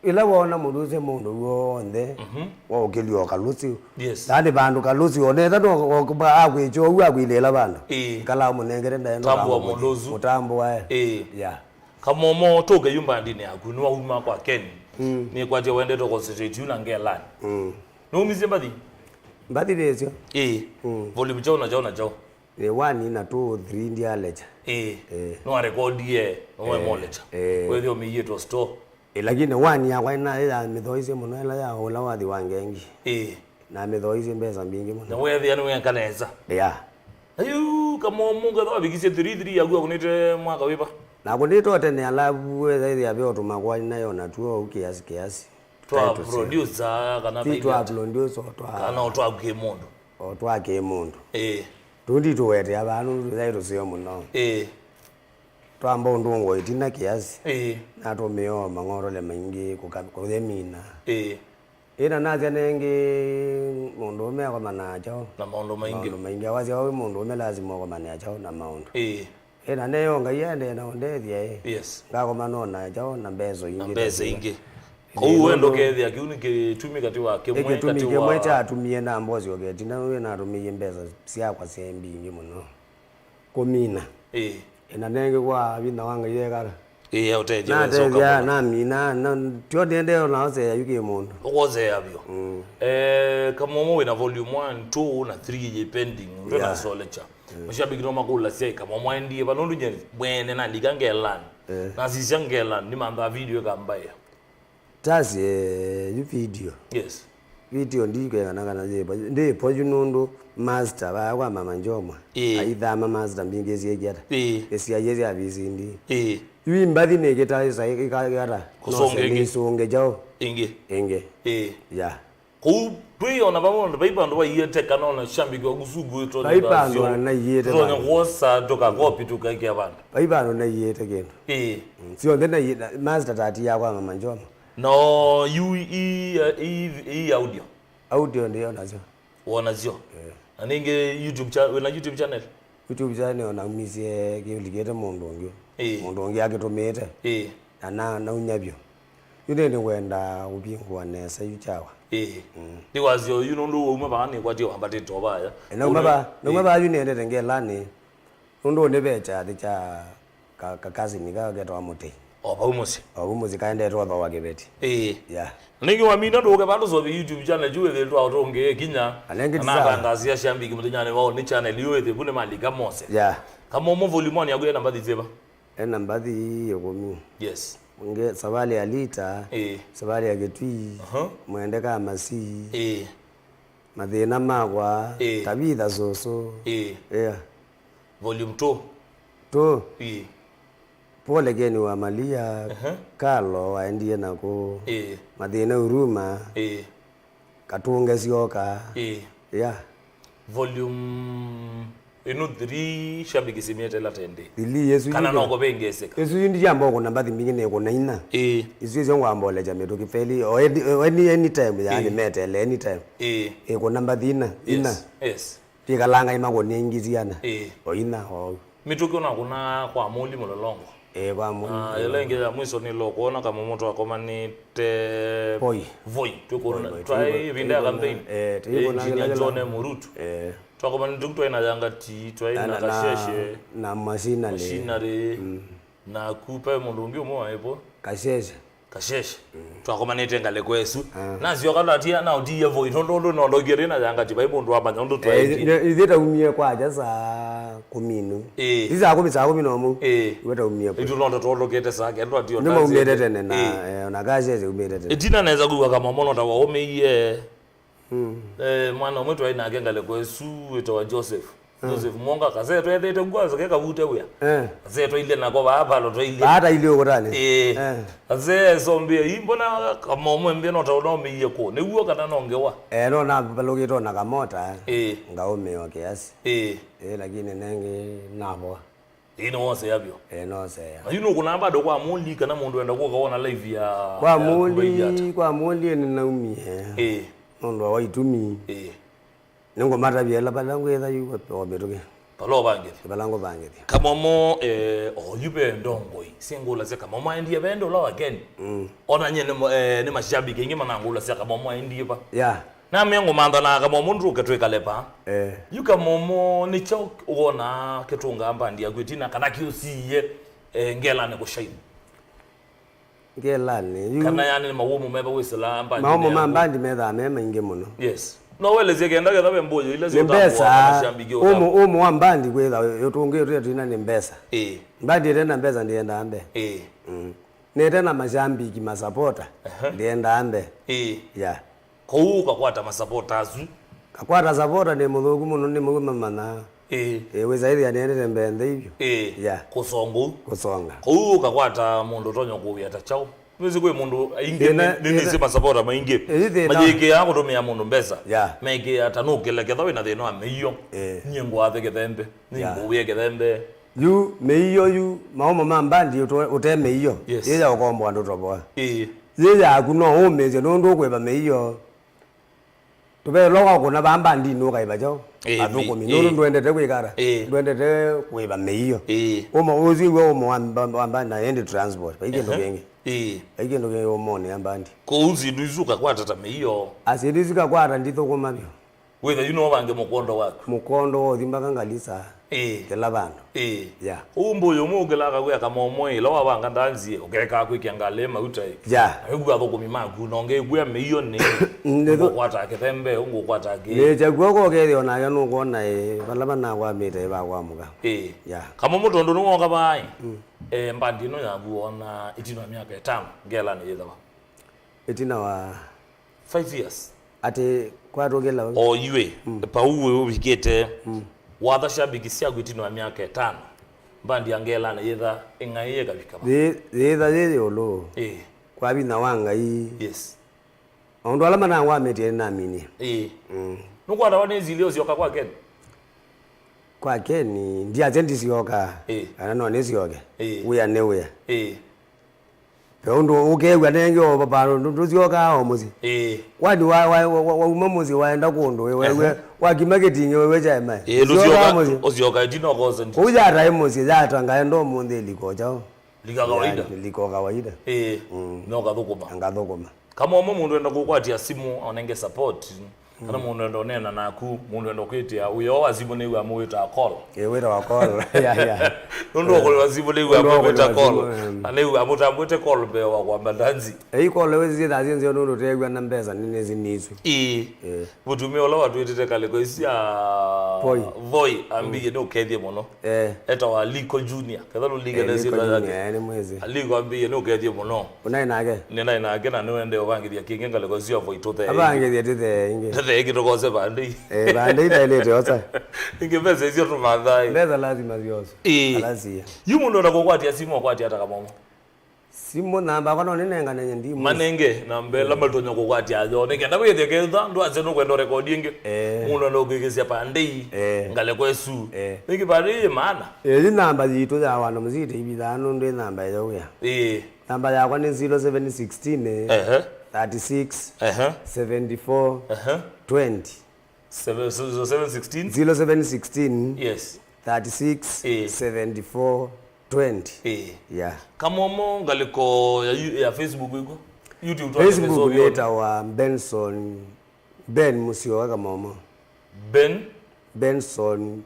ĩla woona mũndũ ũsĩ mũndũ w'onthe, mhm, waũkĩlya o kalũsi. Yes. Yaani vandũ kalũsi, onetha no akwĩkya ũu akwilĩĩla vandũ. Ĩĩ. Kala mũnengere ndaenda. Tambũa mũndũ ũsu. Mũtambũa, eh. Ĩĩ. Yeah. Kamomo, tũke yu mbandinĩ yaku, nĩwauma kwa Ken. Mm. Nĩkwatya wendete concentrate yu na Ngelani. Mm. Nĩwaumisye mbathi? Mbathi nĩsyo. Ĩĩ. Mm. Volume kyaũ na kyaũ na kyaũ? Ĩĩ, one na two, three ndyalecha. Ĩĩ. Ĩĩ. Nĩwarekondie, nĩwaimolecha. Ĩĩ. Wethĩa ũmĩiĩtwe store. Ĩĩ, lakini one yakwa ĩna ya mĩthoisye mũno, ĩla ya ũla wathi wa ngengi. Ĩĩ. Na mĩthoisye mbesa mbingĩ mũno. Na weethĩa nĩweka nesa. Yeah. Ayu, Kamomo, ngetha wavikisye three three yaku akũnĩte mwaka wĩva? Na akũnĩte o tene, alafu weethĩa ve ũtũmakwa nayo natuo au kiasi kiasi. Twa title sale. Producer kana ti twa producer, twa kana o twa kĩmũndũ. O twa kĩmũndũ. Ĩĩ. Tũndi tũwetea vaa nũndũ tũthaĩ tũseo mũno. Ĩĩ. Twamba ũndũ ngo ĩtina kiasi. Ĩĩ. Natũmĩo mang'orole maingĩ kũka-, kũthemina. Ĩĩ. Ĩĩ, na nasya nengĩ mũndũũme akomanaa kyaũ? Na maũndũ maingĩ. Maũndũ maingĩ. Awasya wĩ mũndũũme lazima ũkomanĩa kyaũ na maũndũ. Ĩĩ. Ĩĩ, na neyo Ngai aendee na ũndethya, ĩ. Yes. Ngakoma nona kyaũ na mbesa ingĩ. Na mbesa ingĩ. Ĩĩ, kwoou wendo kethĩa kĩu nĩ kĩtumi katĩ wa kĩmwe, ĩ kĩtumi katĩ kĩmwe wa kyatumie nambosyoke ĩtina, wĩ natũmĩie mbesa syakwa syaĩ mbingĩ mũno. Kũmina. Ĩĩ. Ĩĩ, na nengĩ kwa vinya wa Ngai ekala. Ĩĩ, aũtethya wesa ũkamona. Natethya, namina, na tyo nĩendee o na oseea yu kĩ mũndũ. Ũkoseea vyũ. Mm. Eh, Kamomo wĩna volume one, two na three yĩ pending. Ndwe na solecha. Yeah. Mm. Mashabiki no makũlasya ĩ Kamomo aendie va nũndũ nye mwene nalika Ngelani. Eh. Nasisya Ngelani, nĩmanthaa video ĩkambaĩa. Tasi, eh, yu video. Yes. Video ndikwĩkana kana yĩpo, ndĩpo yu nũndũ master vaya kwa mama Njomwa. Ĩĩ. Aithama master mbingĩ syĩkĩ ata. Ĩĩ. Ĩsyaie sya V C D. Ĩĩ. Yu imbathi nĩkĩta ĩsa ĩkakĩ ata. Kũsonge ĩngĩ. Nĩsonge kyaũ. Ĩngĩ. Ĩngĩ. Ĩĩ. Ya. Kũu twĩona vamwe vai vandũ vaiĩte kana ona shambiki waku suku ĩtonya. Vai vandũ ona naiĩte. Tũtonya vandũ. Kwosa tũkakopi tũkaĩkĩa vandũ. Vai vandũ naiĩte kĩndũ. Ĩĩ. Mm, syonthe naiĩ-, na-, master tati yakwa mama Njoma. No yu i, i, i, i audio. Audio ndiyo nasyo. Wonasyo. Eh. Na ningĩ YouTube cha-, wĩna YouTube channel? YouTube channel naumisye kĩulikĩte mũndũ ũngĩ. Ĩĩ. Mũndũ ũngĩ akĩtũmĩĩte. Ĩĩ. Na, na, naunya vyũ. Yu nĩ nĩngwenda kũvingũa nesa yu kyawa. Ĩĩ. Mm. Nĩ wasyo yu nũndũ wauma vaa nĩkwatie wambatĩte o vaya. E, nauma vaa, nauma vaa yu nĩendete Ngelani. Nũndũ nĩve kyathĩ kya ka, ka cousin ka ketawa Mũtei. O vau mũsyĩ. O vau mũsyĩ kaendete ũthooa kĩveti. Ĩĩ. Yeah. Ningĩ wamina ndũke vandũ sovie YouTube channel yu wĩthĩtwa ũtũngĩe kinya. Anengĩ na tisa. Natangasia shambiki mũthenyanĩ wao nĩ channel yu wĩthĩ vu nĩ malika mose. Yeah. Kamomo volume one yaku ena mbathi zĩva? Ena mbathi ĩkũmi. Yes. Nge Savali ya Lita, ĩĩ. Savali ya Kĩtui, aha. Mwende ka Masi. Ĩĩ. Mathĩna makwa, ĩĩ. Tabitha Sũsũ. Ĩĩ. Yeah. Volume two. Two. Ĩĩ. Pole Keni wa Malia, aha. Kalo waendie nakũ. Ĩĩ. Mathĩna Uruma. Ĩĩ. Katũnge syoka. Ĩĩ. Yeah. Volume ĩno three shabiki simĩetela tende. Three yesu. Kana yu no kũvĩngĩsĩka. Ĩsu yu ndiyamba ũkũna mbathi mbingĩ nĩ kũna ina. Ĩĩ. Isu ĩsyo ngwambolecha mĩtũkĩ feli o any, o any, any time, yani, ĩĩ. Metele any time. Ĩĩ. Ĩkũna mbathi ina, ina. Yes, yes. Ndikalanga imakũnia ingĩ siana. Ĩĩ. O ina, o. Mĩtũkĩ ũnakũna kwa Mũli Mũlolongo. Ĩĩ, kwa Mũli. Na ĩla ĩngĩ ya mwiso nĩ lo kuona Kamomo twakomanĩte Voi. Voi. Twĩkũna, voi, voi, twaĩ ĩvinda ya campaign. Eh, twĩkũna Engineer kĩla John Murutu. Eh. Twakomanĩte twaĩ na Yangati, twaĩ na, na, na Kasheshe. Na Machinery. Machinery. Mm. Na kupe mũndũ ũngĩ ũmwe waĩvo. Kasheshe. Kasheshe. Mm. Twakomanĩte ngalĩko ĩsu. Ah. Nasyoka natia, naũtiie Voi, tondũ ũndũ nondokie ndĩ na Yangati, vai mũndũ wamanya ũndũ twaendie. Eh, ithe taumie kwa aja saa kũmi nu. Ĩĩ. Ĩ saa kũmi, saa kũmi na ũmwe. Ĩĩ. Iwe taumie kwa. Itu nondo twondokete saa kenda twatio. Nĩ maumĩte tene na, ĩĩ. Eh, ona Kasheshe umĩte tene. Ĩtina nesa kwĩw'a Kamomo no ta waũmĩie. Mm. Eh, mwana ũmwe twaĩ nake ngalĩko ĩsu wĩtawa Joseph. Mm. Joseph Mwonga, kasee twethĩte ngua, kasee kavute wĩa. Eh. Kasee twaile nako vaa valo twaile. Vaa twaile ũkũtanĩ. Eh. Eh. Kasee esombie, "Ii, mbona Kamomo embia no ta ũnaũmĩie kũ? Nĩw'o kana no ngewa?" Eh, no navalũkĩte na kamota. Eh. Ngaũmĩwa kiasi. Eh. Eh, lakini nengĩ navoa. Ĩĩ, nĩwoseavyo. Ĩĩ, noseya. Na yu nũkũnaa bado kwa Mũli kana mũndũ enda kũka wona live ya, kwa ya Mũli, Kuva Iata? Kwa Mũli nĩnaumie. Ĩĩ. Nũndũ wa itumi. Ĩĩ. Nĩngũmatavya ĩla vala ngwĩtha yu o mĩtũkĩ. Vala ũvangĩthya. Vala ngũvangĩthya. Kamomo, eh, oyu ve ndongoi. Singũlasya Kamomo aendie vende ũla wa Ken. Mm. Ona nye nĩ mo-, eh, nĩ mashabiki aingĩ manangũlasya Kamomo aendie va. Yeah. Namea ngũmantha na Kamomo ndũke twĩkale va. Eh. Yu Kamomo nĩ kyaũ wona kĩtũngaa mbandi yaku ĩtina kana kĩũsiie, eh, Ngelanĩ kũshaini? Ngelanĩ, yu kana yani nĩ mawũmũ meva wĩsĩlaa mbandi? Mawũmũ ma mbandi methaa me maingĩ mũno. Yes. No welesye kenda ketha ve mbũyũ ila nĩ syũtambũa mbesa. Kana syambĩkie ũmũ, ũtambũa. Ũmũ wa mbandi kwĩtha ũtũngĩtwe ĩtina nĩ mbesa. Ĩĩ. Mbandi ĩte na mbesa ndĩendaa mbee. Ĩĩ. Mm. Nĩte na mashabiki, masapota. Ehe. Ndĩendaa mbee. Ĩĩ. Yeah. Kwoou ũkakwata masapota asu. Kakwata sapota nĩ mũthũku mũno, nĩ mũu mamanya. Ĩĩ. Ĩĩ, wĩsa ĩthĩa nĩendete mbee nthei vyũ. Ĩĩ. Yeah. Kũsonga ũu. Kũsonga. Kwoou ũkakwata mũndũ ũtonya kũwĩa ta kyaũ? Nĩsĩ kwĩ mũndũ aingĩ. Thĩna, nĩ, nĩ, thĩna. Nĩsĩ masapota maingĩ. Ĩĩ, thĩna. Mayĩkĩaa kũtũmĩa mũndũ mbesa. Yeah. Mekĩaa ta nũkĩla ketha wĩna thĩna wa mĩio. Ĩĩ. Nyie ngwathe kĩthembe. Yeah. Nĩngũwĩa kĩthembe. Yu mĩio yu, maũmũ ma mbandi ũtwe-, ũte mĩio. Yes. Yĩ ya ũkomboa ndũtoboa. Ĩĩ. Yĩ yaku no ũmĩsye nũndũ ũkwĩva mĩio. Tũvelo wa kũna vaa mbandinĩ ũkaĩva kyaũ? Ĩĩ, athũkũmi. Ĩĩ. Nũndũ ndwendete kwĩkara. Ĩĩ. Ndwendete kwĩva mĩio. Ĩĩ. Ũmo ũsu iwe ũmo wa mba-, wa mbandi na ĩndĩ transport. Vai kĩndũ kĩngĩ. Ĩĩ. Vai kĩndũ kĩngĩ ũmonĩ ya mbandi. Kũu syĩndũ isu ũkakwata ta mĩio. Asyĩndũ isu kakwata ndithũkũma vyũ. Wĩtha yu no vange mũkondo waku. Mũkondo wa ũthi mbaka ngalisa. Ĩĩ. Kĩla vandũ. Ĩĩ. Yeah. Ũu mbũyũ ũmwe ũkĩlaa kakwĩa Kamomo ĩla wavanga ndanzi, ũkekaa kwĩkĩa ngalĩ mauta ĩ. Yeah. Na wĩkw'a athũkũmi maku, na ũngĩkwĩa mĩio nĩ, nĩ thũ- ngũkwata kĩthembe, ngũkwata kĩ. Nĩ kyakw'o kokethĩa onake nũkwona ĩ, vala vanakwamĩte ĩ vakwamũka. Ĩĩ. Yeah. Kamomo tondũ nĩwoka vaa ĩ, mm, eh, mbandi ĩno yaku wona ĩtina wa myaka ĩtano, Ngelanĩ yĩthĩwa? Ĩtina wa five years. Atĩ kwatũkĩla ũu? O yuĩ, mm, pau wĩ ũvikĩte, mm, watha shabiki syaku ĩtina wa myaka ĩtano, mbandi ya Ngelanĩ yĩtha ĩng'aĩe ĩkavika va? Yĩ-, yĩtha yĩ ĩũlũ. Ĩĩ. Kwa vinya wa Ngai. Yes. Maũndũ ala manangwamĩtie nĩnaminie. Ĩĩ. Mm. Nũkwatawa nĩ zilio syoka kwa Ken? Kwa Ken, ndiasya ndisyoka. Ĩĩ. Kana no nĩsyoke. Ĩĩ. Wĩa nĩ wĩa. Ĩĩ. Ve ũndũ ũkew'a nenge o vandũ ndũsyokaa o mũsyĩ. Ĩĩ. Kwani wa, wa, wa, wa, wauma mũsyĩ waenda kũndũ, ĩ, wewe, ehe, wakima kĩting'ĩ, wewe kyaema. Ĩĩ, ndũsyokaa mũsyĩ. Ũsyoka ĩtina ũkose ndi. Kũu yataĩ mũsyĩ, yata ngaenda ũmũnthĩ ĩliko kyaũ? Lika kawaida. Ya, liko kawaida. Ĩĩ. Mm. No ngathũkũma. Ngathũkũma. Kamomo mũndũ enda kũkwatĩa simũ, onenge support. Kana mũndũ enda ũneena naku, mũndũ enda kwĩtĩa, wĩa wa simũ nĩw'a mũwĩtaa call. Ĩ, wĩtawa call. Yeah, yeah. Nũndũ wa kũlĩwa simũ nĩw'a mũwĩta call. Nũndũ wa kũlĩwa simũ, em. Na nĩw'a mũtambwĩte call mbee wa kwamba ndanzi. Ĩ, call wĩsĩ syĩthaa syĩ nzeo nũndũ ũteew'a na mbesa nĩ nĩsĩ nĩsu. Ĩĩ. Ĩĩ. Mũtumĩa ũla watwĩtĩte ngalĩko isu ya Voi. Voi, ambĩie nĩ ũkethie mũno. Eh. Etawa Aliko Junior. Ketha lũlike. Eh, nĩ Aliko syĩtwa Junior, yake. Eh, nĩ mwĩsĩ. Aliko ambĩie nĩ ũkethie mũno. Ũnaĩ nake? Nĩ naĩ nake na nĩwende ũvangĩthya kĩngĩ ngalĩko isu ya Voi tũthee. Avangĩthya tũthee ĩngĩ. Tũthee ĩngĩ tũkose vandĩ. Eh, vandĩ itaĩlĩte osa. Ĩngĩ mbesa icio tũmathaĩ. Mbesa lazima zioswe. Ĩĩ. Alasia. Yu mũndũ enda kũkwatĩa simũ, akwatĩa ata Kamomo? Simũ namba yakwa no nĩnengane nye ndimu. Manenge namba ĩla matonya kũkwatĩa yo, nĩ kenda wĩthĩe ketha ndwasya nũkwenda rekodi ĩngĩ. Eh. Mũndũ enda ũkwĩkĩsya pandei, eh, ngalĩko ĩsu. Eh. Nĩkĩ pandei yĩ maana? Eh, ĩ namba yitũ ya wana mũsite ibithaa nũndũ ĩ namba ĩyo wĩa. Eh. Namba yakwa nĩ zero seven sixteen, eh, ehe, thirty-six, ehe, seventy-four, ehe, twenty. Seven, so, so seven sixteen? Zero seven sixteen, yes, thirty-six, eh, seventy-four, twenty. Eh. Yeah. Kamomo ngalĩko ya yu-, ya Facebook ĩkw'o? YouTube twandĩke Facebook nĩtawa Benson, Ben Musyoka Kamomo. Ben? Benson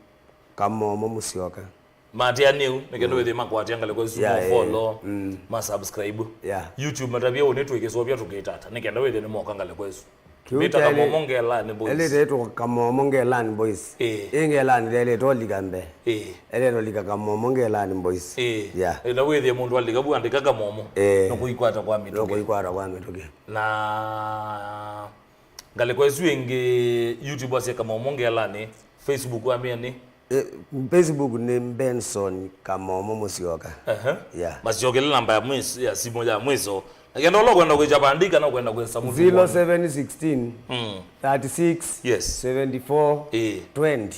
Kamomo Musyoka. Maatĩanĩu, nĩ kenda wĩthĩe makwatĩa ngalĩko isu, yeah, mo follow, mm, ma subscribe. Yeah. YouTube matavye ũnĩ twĩkĩsovya tũkĩtata, nĩ kenda wĩthĩe nĩ moka ngalĩko isu. Kĩu mĩta Kamomo Ngelanĩ Boys. Elĩte ĩtwa Kamomo Ngelanĩ Boys. Ĩĩ. Ĩ Ngelanĩ ndĩelĩte ũlika mbee. Ĩĩ. Elĩte ũlika Kamomo Ngelanĩ Boys. Ĩĩ. Yeah. Ĩla wĩthĩe mũndũ alika vu andĩka Kamomo. Ĩĩ. No kũikwata kwa mĩtũkĩ. No kũikwata kwa mĩtũkĩ. Na ngalĩko ĩsu ĩngĩ YouTube wasya Kamomo Ngelanĩ, Facebook wamĩa nĩ? Eh, Facebook nĩ Benson Kamomo Musyoka. Aha. Yeah. Masyokele namba ya mwiso, ya simũ ya mwiso. Na kenda ũla ũkwenda kwĩkya vandĩ kana ũkwenda kwĩsa mũndũ zero seven sixteen, mm, thirty-six, yes, seventy-four, eh, twenty.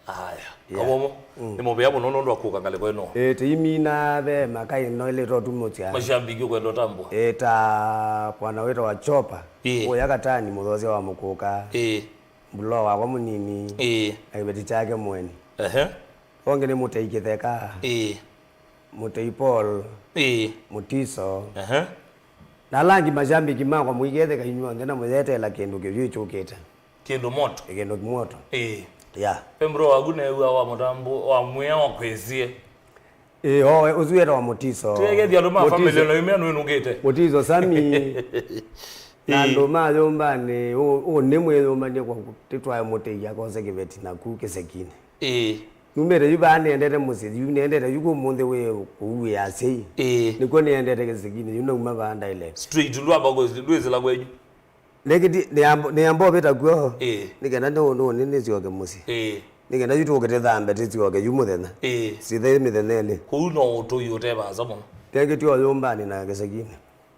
Aya. Yeah. Kamomo, mm, nĩ mũvea mũno nũndũ wa kũka ngalĩko ĩno. Eh, tĩimina ve maka ĩno ĩlĩ totumũkya. Mashabiki ũkwenda ũtambwa. Eh, ta bwana wĩtawa Chopa. Eh. Ũya Katani mũthosya wa mũkũka. Eh. Mbulo wakwa mũnini, ĩĩ, na kĩveti kyake mũeni. Ehe. Ũngĩ nĩ Mũtei Kĩtheka, ĩĩ, Mũtei Paul, ĩĩ, Mũtiso. Ehe. Na ala angĩ mashabiki makwa mũiketheka inyuonthe na mũyetela kĩndũ kĩvyũ kĩũkĩte. Kĩndũ moto. Kĩndũ kimoto. Ĩĩ. Ya. Pe mbro waku neew'a wa mũtambo wa mwĩa wa kwĩsie. Ĩĩ, o, ũsu wĩtawa Mũtiso. Tũyekethia andũ ma Mũtiso. Family na yumia nũinũkĩte. Mũtiso Sami. Na ĩĩ, andũ ma nyũmbanĩ, ũ, ũ nĩ mwĩyũmbanĩe kwa tĩtwae Mũtei akose kĩveti naku kĩsekinĩ. Ĩĩ. Numĩte yu vaa nĩendete mũsyĩ, yu nĩendete yu kũmũnthĩ wĩ kũu wĩ asyai. Ĩĩ. Nĩkw'o nĩendete kĩsekinĩ, yu nauma vaa direct. Straight, ndwamba kũ-, ndwĩsĩla kwenyu. Nĩkĩti, nĩamba, nĩamba ũvĩta kw'o. Ĩĩ. Nĩkenda nĩ, nĩ, nĩ, nĩsyoke mũsyĩ. Ĩĩ. Nĩkenda yu tũkĩte thambe tĩsyoke yu mũthenya. Ĩĩ. Sithe mĩthenya ĩlĩ. Kũu no ũtũi ũte vaasa mũno. Nĩkĩti o nyũmbanĩ na kĩsekinĩ.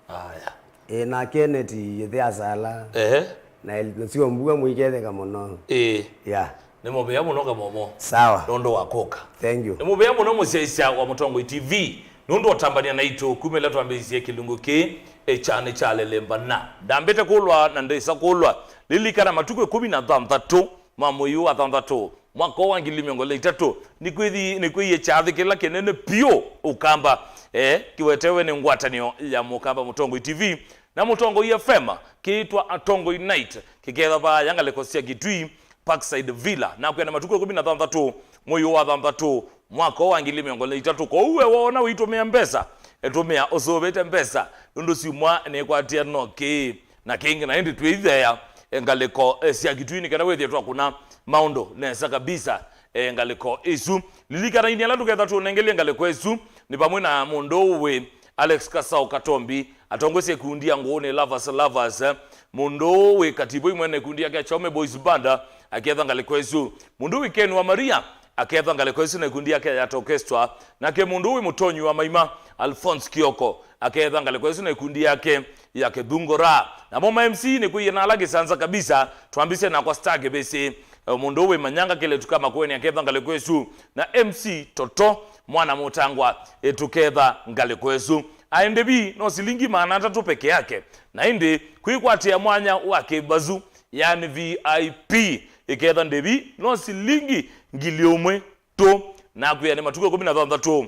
Aya. Ĩĩ, na Kenneth yĩthĩ asala. Ehe. Na el-, na sio mbuga mũiketheka mũno. Ĩĩ. Ya. Nĩ mũvea mũno Kamomo. Sawa. Nũndũ wa kũka. Thank you. Nĩ mũvea mũno mũsyaisya wa Mũtongoi T V. Nũndũ ũtambania naitũ kuma ĩla twambĩĩisye kĩlungu kĩĩ, e, kyanĩ kyalelembana. Ndambĩte kũlwa na ndĩsa kũlwa. Lilikana matukũ ĩkũmi na thanthatũ ma mwei wa thanthatũ, mwaka wa ngili mĩongo ĩlĩ na itatũ, nĩkwĩthi-, nĩkwĩie kyathĩ kĩla kĩnene piũ Ũkamba, e, kĩwetewe nĩ ngwatanĩo ya Mũkamba Mũtongoi T V na Mũtongoi F M, kĩitwa Atongoi Night, kĩketha vaya ngalĩko sya Kitui, Parkside Villa, nakwĩa nĩ matukũ ĩkũmi na thanthatũ mwei wa thanthatũ, mwaka wa ngili mĩongo ĩlĩ na itatũ. Kwoou we woona ũitũmĩa mbesa, e, tũmĩa ũsũvĩte mbesa, nũndũ syumwa nĩkwatĩa no kĩĩ na kĩngĩ, na ĩndĩ twĩitheea, e, ngalĩko, e, sya Kitui nĩ kana wĩthĩe twakũna maũndũ nesa kabisa, e, ngalĩko isu. Lilikana ini ala tũketha tũnengelye ngalĩko isu nĩ vamwe na mũndũ wĩ Alex Kasao Katombi, atongoesye ikundi ya Ngũũnĩ Lovers Lovers, eh, mũndũ wĩ Kativoi mwene ikundi yake ya Chaume Boys Band, aketha ngalĩko isu. Mũndũ wĩ Ken wa Maria, aketha ngalĩko isu na ikundi yake ya Yacht Orchestra. Nake mũndũ wĩ Mũtonyi wa Maima, Alphonse Kioko, aketha ngalĩko isu na ikundi yake ya Kĩthungũra. Namo ma M C nĩkwĩie na ala kĩsanza kabisa, twambĩsye nakwa Star Kĩvĩsĩ, eh, mũndũ wĩ Manyanga Kĩletu ka Makueni, aketha ngalĩko isu, na M C Toto, mwana mũtangwa, ĩtũketha ngalĩko ĩsu. Aendevi no silingi maana atatũ peke yake, na ĩndĩ kwĩkwatĩa mwanya wa kĩvazu, yani V I P, ĩketha ndevi no silingi ngili ũmwe tu, na kwĩa nĩ matukũ ĩkũmi na thanthatũ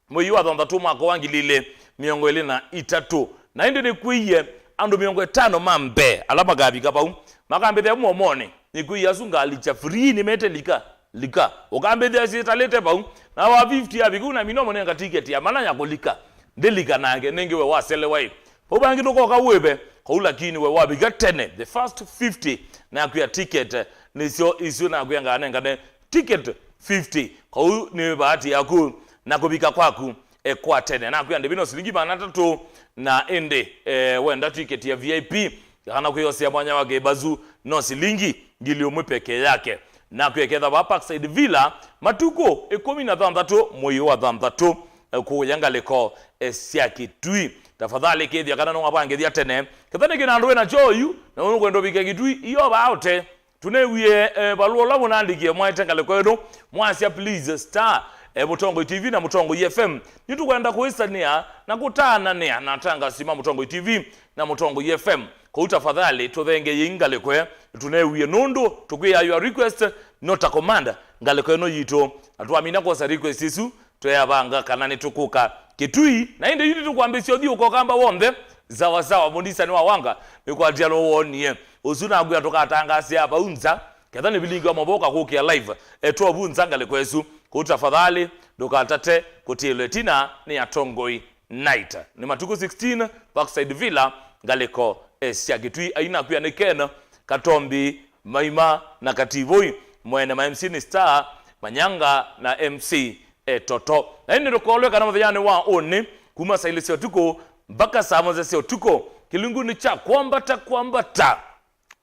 mwei wa thanthatũ mwaka wa ngili ilĩ mĩongo ĩlĩ na itatũ. Na ĩndĩ nĩkwĩie andũ mĩongo ĩtano ma mbee ala makavika vau makambĩthĩa mũomonĩ, nĩkwĩie asu ngalikya free nĩmete lika. Lika. Ũkambĩthĩa syĩtalĩte vau. Na wa fifty avika u na mina ũmũnenga tiketi ya mana ya kũlika. Ndĩlika nake, nĩngĩ we waselewa ĩ. Vau vangĩ tũkoka wĩve, kau lakini we wavika tene, the first fifty, nakwĩa ticket, nĩsyo isu nakwĩa nganengane ticket fifty. Kau nĩ bahati yaku, na kũvika kwaku, e, kwa tene. Nakwĩa ndĩvi no silingi maana atatũ, na ĩndĩ, e, wenda ticket ya V I P, kana kwĩosea mwanya wa kĩvazu no silingi ngili ũmwe peke yake. Na kwĩketha va Parkside Villa matukũ ĩkũmi na thanthatũ mwei wa thanthatũ, eh, kũya ngalĩko, eh, sya Kitui. Tafadhali kĩthya kana nĩwavangĩthya tene. Ketha nĩ kĩna andũ wĩna kyoyu, na nũkwenda ũvike Kitui, iyo vaa ũte. Tũnewie, eh, valũa ũla mũnaandĩkie mwaete ngalĩko ĩno, mwasya please star, eh, Mũtongoi T V na Mũtongoi F M. Nĩtũkwenda kũĩsanĩa na kũtaananĩa na atangasi ma Mũtongoi T V na Mũtongoi F M. Kwoou tafadhali tũthengeyei ngalĩko ĩno tũnewie, nũndũ tũkwĩaa your request, not a command. Ngalĩko ĩno yitũ, na twamina kwosa request isu, tweavanga kana nĩtũkũka Kitui, na ĩndĩ yu nĩtũkwambĩsya ũthiĩ ũkokamba w'onthe. Sawa sawa, mũndisa nĩ wa wanga, nĩkwatĩa nũwonie. Ũsu nakwĩa tũkatangaasĩa vau nza, ketha nĩ vilingi wa mavoka kũkĩa live, etwa vu nza ngalĩko ĩsu. Kwoou tafadhali ndũkatate kũtĩĩlwa ĩtina nĩ Atongoi Night. Nĩ matukũ sixteen, Parkside Villa, ngalĩko, eh, sya Kitui. Aina kwĩa nĩ Ken, Katombi, Maima na Kativoi. Mwene ma M C nĩ Star, Manyanga na M C, eh, Toto. Na ĩndĩ ndũkolwe kana mũthenyanĩ wa ũnĩ, kuma saa ilĩ sya ũtukũ mpaka saa mũonza sya ũtukũ, kĩlungunĩ kya kwambata kwambata,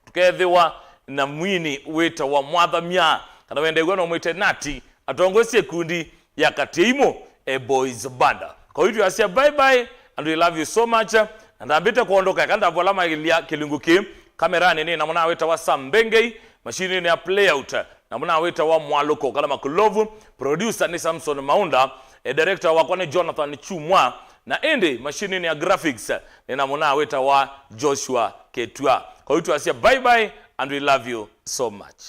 tũkethĩwa na mwini wĩtawa Mwathamya, kana wendeew'a no mwĩte Nati, atongoesye ikundi ya Katĩimũ, eh, Boys Band. Kwoou twasya bye bye and we love you so much. Na ndambĩte kwondoka, eka ndavola mailya kĩlungu kĩĩ. Kameranĩ nĩ na mũna wĩtawa Sam Mbengei, mashinini ya playout na mũna wĩtawa Mwalũko kana Makulovu, producer nĩ Samson Maunda, eh, director wakwa nĩ Jonathan Chumwa, na ĩndĩ mashinini ya graphics nĩ na mũna wĩtawa Joshua Ketua. Kwoou twasya bye bye and we love you so much.